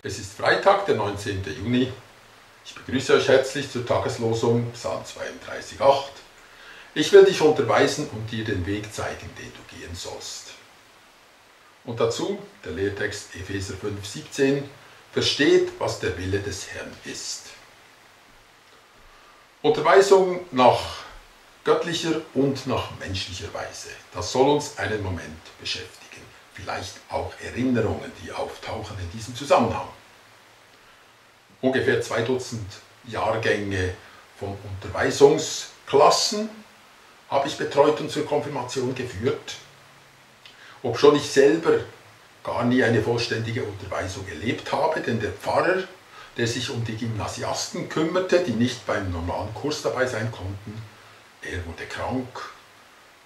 Es ist Freitag, der 19. Juni. Ich begrüße euch herzlich zur Tageslosung Psalm 32,8. Ich will dich unterweisen und dir den Weg zeigen, den du gehen sollst. Und dazu der Lehrtext Epheser 5,17. Versteht, was der Wille des Herrn ist. Unterweisung nach göttlicher und nach menschlicher Weise. Das soll uns einen Moment beschäftigen. Vielleicht auch Erinnerungen, die auftauchen in diesem Zusammenhang. Ungefähr 2 Dutzend Jahrgänge von Unterweisungsklassen habe ich betreut und zur Konfirmation geführt. Obschon ich selber gar nie eine vollständige Unterweisung erlebt habe, denn der Pfarrer, der sich um die Gymnasiasten kümmerte, die nicht beim normalen Kurs dabei sein konnten, er wurde krank.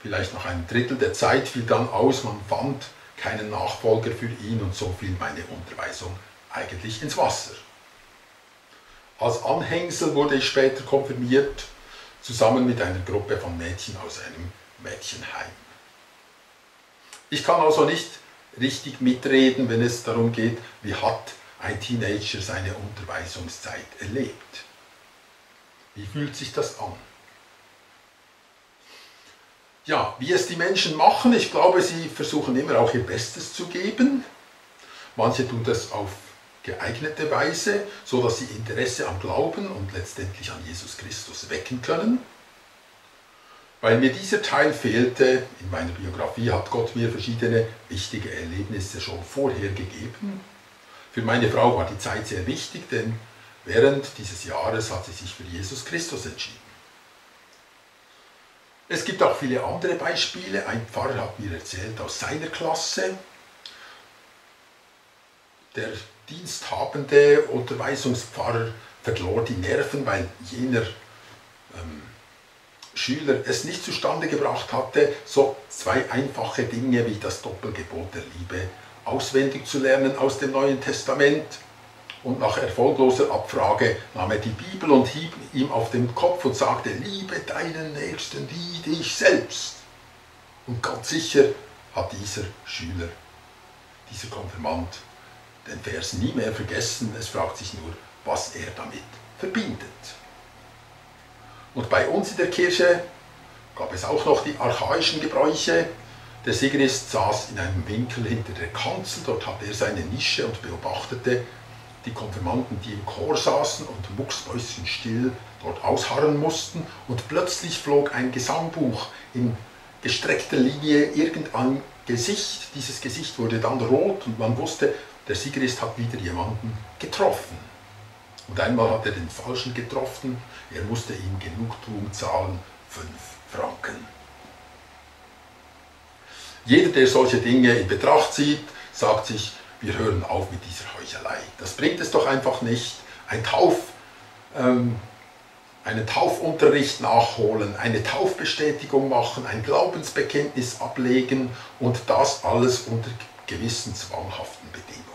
Vielleicht nach einem Drittel der Zeit fiel dann aus, man fand keinen Nachfolger für ihn und so fiel meine Unterweisung eigentlich ins Wasser. Als Anhängsel wurde ich später konfirmiert, zusammen mit einer Gruppe von Mädchen aus einem Mädchenheim. Ich kann also nicht richtig mitreden, wenn es darum geht, wie hat ein Teenager seine Unterweisungszeit erlebt. Wie fühlt sich das an? Ja, wie es die Menschen machen, ich glaube, sie versuchen immer auch ihr Bestes zu geben. Manche tun das auf geeignete Weise, so dass sie Interesse am Glauben und letztendlich an Jesus Christus wecken können. Weil mir dieser Teil fehlte, in meiner Biografie hat Gott mir verschiedene wichtige Erlebnisse schon vorher gegeben. Für meine Frau war die Zeit sehr wichtig, denn während dieses Jahres hat sie sich für Jesus Christus entschieden. Es gibt auch viele andere Beispiele. Ein Pfarrer hat mir erzählt aus seiner Klasse, der diensthabende Unterweisungspfarrer verlor die Nerven, weil jener Schüler es nicht zustande gebracht hatte, so 2 einfache Dinge wie das Doppelgebot der Liebe auswendig zu lernen aus dem Neuen Testament. Und nach erfolgloser Abfrage nahm er die Bibel und hieb ihm auf den Kopf und sagte, liebe deinen Nächsten wie dich selbst. Und ganz sicher hat dieser Schüler, dieser Konfirmand, den Vers nie mehr vergessen. Es fragt sich nur, was er damit verbindet. Und bei uns in der Kirche gab es auch noch die archaischen Gebräuche. Der Sigrist saß in einem Winkel hinter der Kanzel, dort hatte er seine Nische und beobachtete die Konfirmanden, die im Chor saßen und mucksmäuschenstill dort ausharren mussten, und plötzlich flog ein Gesangbuch in gestreckter Linie irgendein Gesicht. Dieses Gesicht wurde dann rot und man wusste, der Sigrist hat wieder jemanden getroffen. Und einmal hat er den Falschen getroffen, er musste ihm Genugtuung zahlen, 5 Franken. Jeder, der solche Dinge in Betracht zieht, sagt sich, wir hören auf mit dieser Heuchelei. Das bringt es doch einfach nicht. Einen Taufunterricht nachholen, eine Taufbestätigung machen, ein Glaubensbekenntnis ablegen und das alles unter gewissen zwanghaften Bedingungen.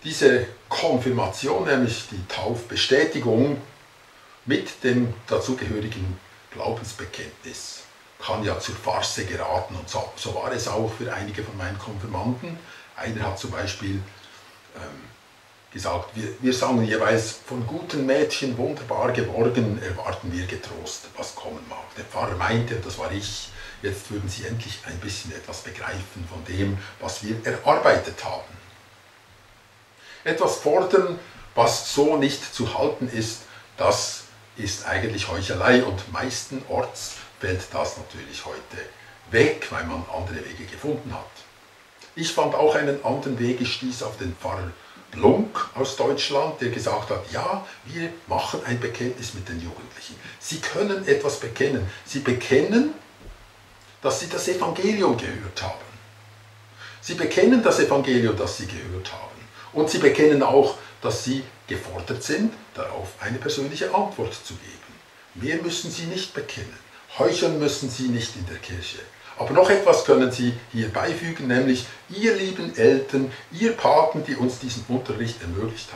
Diese Konfirmation, nämlich die Taufbestätigung mit dem dazugehörigen Glaubensbekenntnis, kann ja zur Farce geraten, und so war es auch für einige von meinen Konfirmanden. Einer hat zum Beispiel gesagt, wir sangen jeweils, von guten Mädchen wunderbar geborgen, erwarten wir getrost, was kommen mag. Der Pfarrer meinte, das war ich, jetzt würden sie endlich ein bisschen etwas begreifen von dem, was wir erarbeitet haben. Etwas fordern, was so nicht zu halten ist, das ist eigentlich Heuchelei, und meistenorts fällt das natürlich heute weg, weil man andere Wege gefunden hat. Ich fand auch einen anderen Weg, ich stieß auf den Pfarrer Blunk aus Deutschland, der gesagt hat, ja, wir machen ein Bekenntnis mit den Jugendlichen. Sie können etwas bekennen. Sie bekennen, dass sie das Evangelium gehört haben. Sie bekennen das Evangelium, das sie gehört haben. Und sie bekennen auch, dass sie gefordert sind, darauf eine persönliche Antwort zu geben. Mehr müssen sie nicht bekennen. Heucheln müssen sie nicht in der Kirche. Aber noch etwas können sie hier beifügen, nämlich ihr lieben Eltern, ihr Paten, die uns diesen Unterricht ermöglicht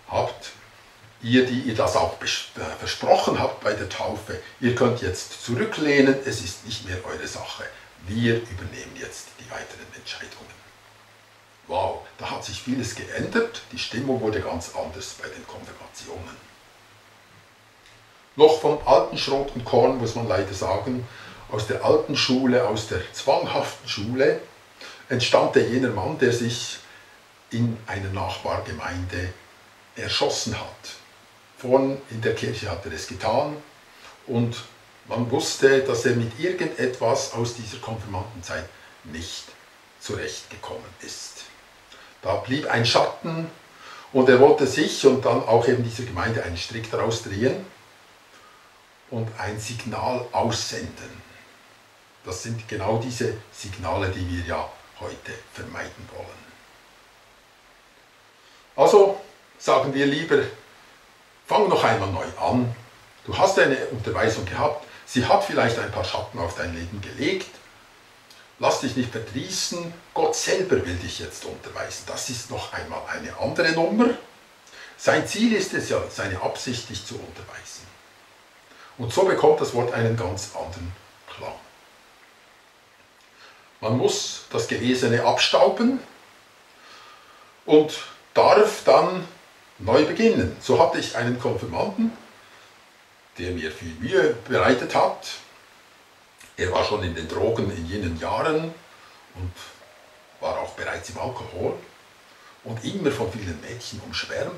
habt, ihr, die ihr das auch versprochen habt bei der Taufe, ihr könnt jetzt zurücklehnen, es ist nicht mehr eure Sache. Wir übernehmen jetzt die weiteren Entscheidungen. hat sich vieles geändert, die Stimmung wurde ganz anders bei den Konfirmationen. Noch vom alten Schrot und Korn muss man leider sagen, aus der alten Schule, aus der zwanghaften Schule, entstammte jener Mann, der sich in einer Nachbargemeinde erschossen hat. Vorn in der Kirche hat er es getan und man wusste, dass er mit irgendetwas aus dieser Konfirmandenzeit nicht zurechtgekommen ist. Da blieb ein Schatten und er wollte sich und dann auch eben dieser Gemeinde einen Strick daraus drehen und ein Signal aussenden. Das sind genau diese Signale, die wir ja heute vermeiden wollen. Also sagen wir lieber, fang noch einmal neu an. Du hast eine Unterweisung gehabt, sie hat vielleicht ein paar Schatten auf dein Leben gelegt. Lass dich nicht verdrießen, Gott selber will dich jetzt unterweisen. Das ist noch einmal eine andere Nummer. Sein Ziel ist es ja, seine Absicht, dich zu unterweisen. Und so bekommt das Wort einen ganz anderen Klang. Man muss das Gewesene abstauben und darf dann neu beginnen. So hatte ich einen Konfirmanden, der mir viel Mühe bereitet hat. Er war schon in den Drogen in jenen Jahren und war auch bereits im Alkohol und immer von vielen Mädchen umschwärmt.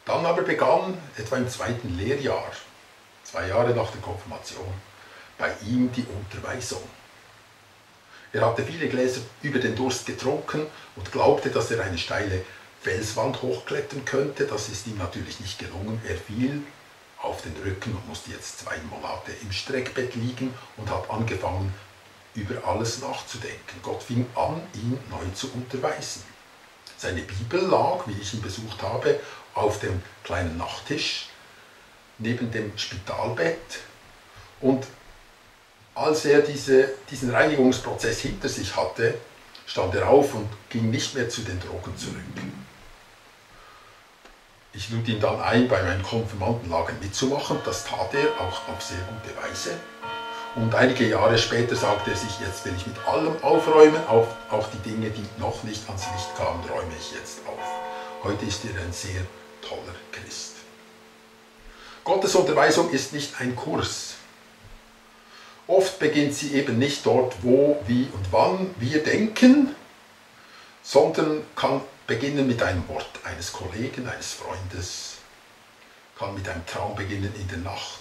Dann aber begann, etwa im 2. Lehrjahr, 2 Jahre nach der Konfirmation, bei ihm die Unterweisung. Er hatte viele Gläser über den Durst getrunken und glaubte, dass er eine steile Felswand hochklettern könnte. Das ist ihm natürlich nicht gelungen. Er fiel auf den Rücken und musste jetzt 2 Monate im Streckbett liegen und hat angefangen, über alles nachzudenken. Gott fing an, ihn neu zu unterweisen. Seine Bibel lag, wie ich ihn besucht habe, auf dem kleinen Nachttisch neben dem Spitalbett. Und als er diesen Reinigungsprozess hinter sich hatte, stand er auf und ging nicht mehr zu den Drogen zurück. Ich lud ihn dann ein, bei meinen Konfirmandenlagen mitzumachen. Das tat er auch auf sehr gute Weise. Und einige Jahre später sagte er sich, jetzt will ich mit allem aufräumen, auch die Dinge, die noch nicht ans Licht kamen, räume ich jetzt auf. Heute ist er ein sehr toller Christ. Gottes Unterweisung ist nicht ein Kurs. Oft beginnt sie eben nicht dort, wo, wie und wann wir denken, sondern kann beginnen mit einem Wort eines Kollegen, eines Freundes, kann mit einem Traum beginnen in der Nacht,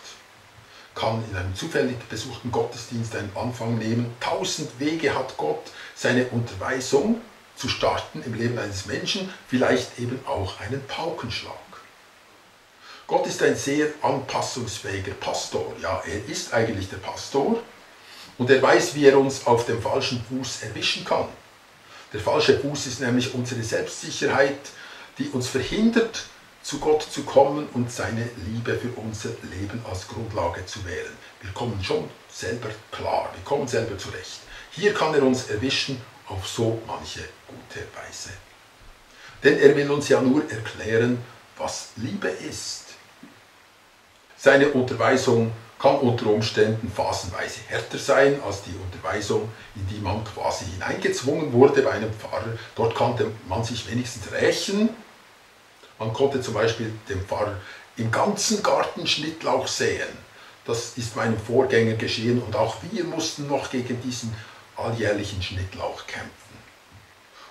kann in einem zufällig besuchten Gottesdienst einen Anfang nehmen. 1000 Wege hat Gott, seine Unterweisung zu starten im Leben eines Menschen, vielleicht eben auch einen Paukenschlag. Gott ist ein sehr anpassungsfähiger Pastor. Ja, er ist eigentlich der Pastor und er weiß, wie er uns auf dem falschen Fuß erwischen kann. Der falsche Fuß ist nämlich unsere Selbstsicherheit, die uns verhindert, zu Gott zu kommen und seine Liebe für unser Leben als Grundlage zu wählen. Wir kommen schon selber klar, wir kommen selber zurecht. Hier kann er uns erwischen auf so manche gute Weise. Denn er will uns ja nur erklären, was Liebe ist. Seine Unterweisung kann unter Umständen phasenweise härter sein als die Unterweisung, in die man quasi hineingezwungen wurde bei einem Pfarrer. Dort konnte man sich wenigstens rächen. Man konnte zum Beispiel dem Pfarrer im ganzen Garten Schnittlauch säen. Das ist meinem Vorgänger geschehen und auch wir mussten noch gegen diesen alljährlichen Schnittlauch kämpfen.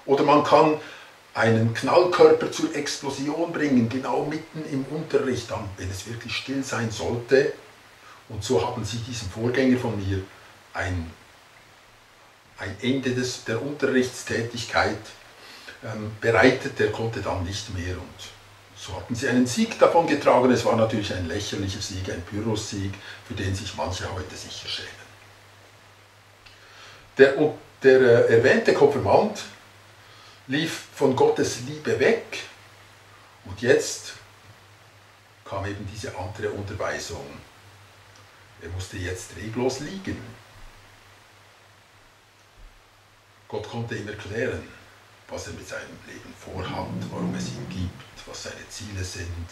Oder man kann einen Knallkörper zur Explosion bringen, genau mitten im Unterricht, dann, wenn es wirklich still sein sollte. Und so haben sie diesem Vorgänger von mir ein Ende der Unterrichtstätigkeit bereitet, der konnte dann nicht mehr. Und so hatten sie einen Sieg davon getragen. Es war natürlich ein lächerlicher Sieg, ein Pyrrhussieg, für den sich manche heute sicher schämen. Der erwähnte Konfirmand lief von Gottes Liebe weg und jetzt kam eben diese andere Unterweisung. Er musste jetzt reglos liegen. Gott konnte ihm erklären, was er mit seinem Leben vorhat, warum es ihn gibt, was seine Ziele sind.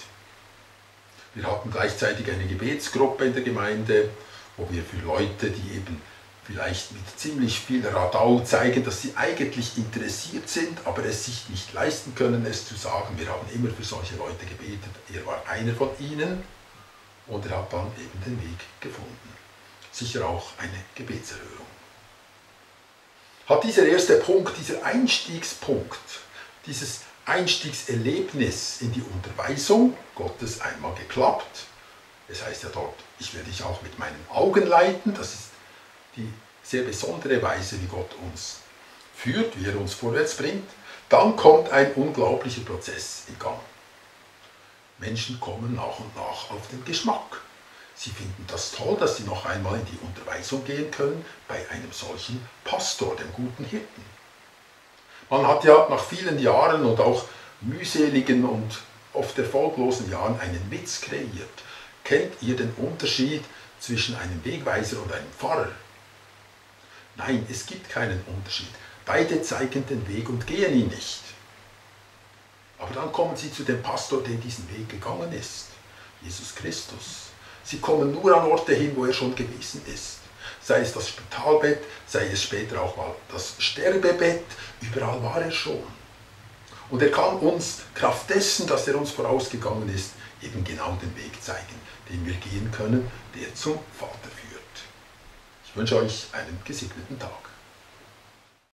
Wir hatten gleichzeitig eine Gebetsgruppe in der Gemeinde, wo wir für Leute, die eben vielleicht mit ziemlich viel Radau zeigen, dass sie eigentlich interessiert sind, aber es sich nicht leisten können, es zu sagen. Wir haben immer für solche Leute gebetet. Er war einer von ihnen und er hat dann eben den Weg gefunden. Sicher auch eine Gebetserhörung. Hat dieser erste Punkt, dieser Einstiegspunkt, dieses Einstiegserlebnis in die Unterweisung Gottes einmal geklappt? Es heißt ja dort, ich werde dich auch mit meinen Augen leiten. Das ist die sehr besondere Weise, wie Gott uns führt, wie er uns vorwärts bringt. Dann kommt ein unglaublicher Prozess in Gang. Menschen kommen nach und nach auf den Geschmack. Sie finden das toll, dass sie noch einmal in die Unterweisung gehen können bei einem solchen Pastor, dem guten Hirten. Man hat ja nach vielen Jahren und auch mühseligen und oft erfolglosen Jahren einen Witz kreiert. Kennt ihr den Unterschied zwischen einem Wegweiser und einem Pfarrer? Nein, es gibt keinen Unterschied. Beide zeigen den Weg und gehen ihn nicht. Aber dann kommen sie zu dem Pastor, der diesen Weg gegangen ist, Jesus Christus. Sie kommen nur an Orte hin, wo er schon gewesen ist. Sei es das Spitalbett, sei es später auch mal das Sterbebett, überall war er schon. Und er kann uns, Kraft dessen, dass er uns vorausgegangen ist, eben genau den Weg zeigen, den wir gehen können, der zum Vater führt. Ich wünsche euch einen gesegneten Tag.